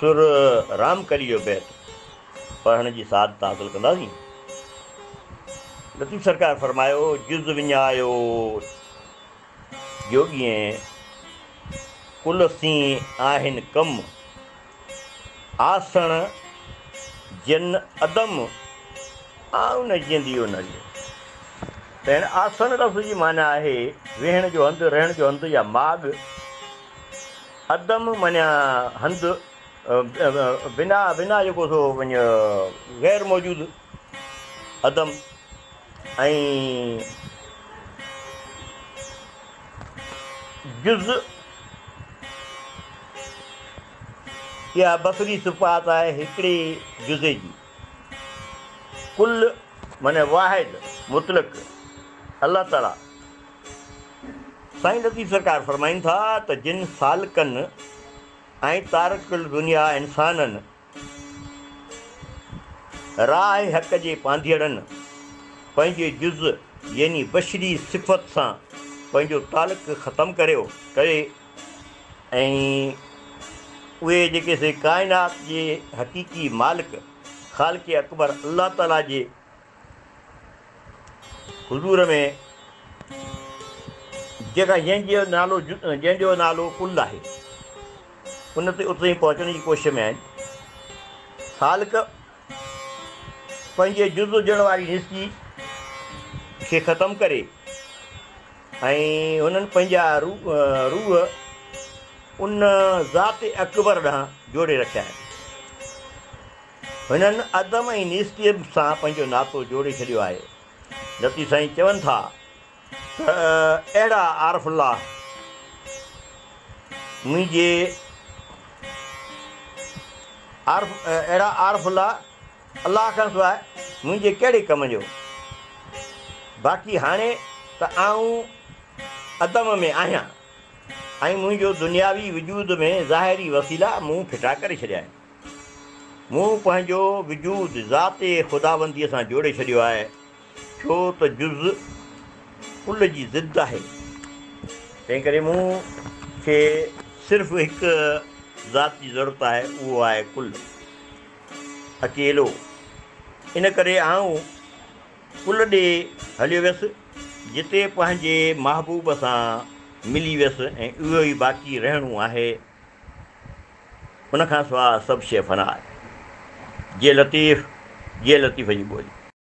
سر رامڪلي جو بيت پڙهڻ جي سعادت حاصل ڪنداسين. لطيف سرڪار فرمايو، جز وڃايو جوڳين، ڪل سين آهن ڪم، آسڻ جن عدم، آئون نه جيئندي ان ري. ته هن آسڻ لفظ جي معنيٰ آهي ويهڻ جو هنڌ، رهڻ جو هنڌ يا ماڳ. عدم معنيٰ هنڌ، بنا، بنا جيڪو سو وڃ غير موجود عدم ۽ جز اها بصري صفات آهي هڪڙي جزي جي. ڪل معنيٰ واحد، مطلق، الله تعاليٰ. سائين لطيف سرڪار فرمائين ٿا ته جن سالڪن ۽ تارڪ الدنيا انسانن راهه حق جي پانڌيئڙن پنهنجي جز يعني بشري صفت سان پنهنجو تعلق ختم ڪريو ڪري ۽ اهي جيڪي سي ڪائنات جي حقيقي مالڪ خالق اڪبر الله تعاليٰ جي حضور ۾ جيڪا جنهن جو نالو جنهن جو نالو ڪل آهي ان تي اتي پهچڻ جي ڪوشش ۾ آهن. سالڪ پنهنجي جز هجڻ واري نيستي کي ختم ڪري ۽ هنن پنهنجا روح ان ذات اڪبر ڏانهن جوڙي رکيا آهن. هنن عدم ۽ نيستيء سان پنهنجو ناتو جوڙي ڇڏيو آهي. لطيف سائين چون ٿا ته اهڙا عارف الله منهنجي عارف اهڙا عارف الله الله کان سواء منهنجي ڪهڙي ڪم جو؟ باقي هاڻي ته آئون عدم ۾ آهيان ۽ منهنجو دنياوي وجود ۾ ظاهري وسيلا مون ڦٽا ڪري ڇڏيا آهن. مون پنهنجو وجود ذات خداونديء سان جوڙي ڇڏيو آهي، ڇو ته جز ڪل جي ضد آهي، تنهنڪري مون کي صرف هڪ ذات جي ضرورت آهي، اهو آهي ڪل، اڪيلو. ان ڪري آئون ڪل ڏي هليو ويس، جتي پنهنجي محبوب سان ملي ويس ۽ اهو ئي باقي رهڻو آهي. ان کان سواء سڀ شيء فنا آهي. جيئي لطيف، جيئي لطيف جي ٻولي.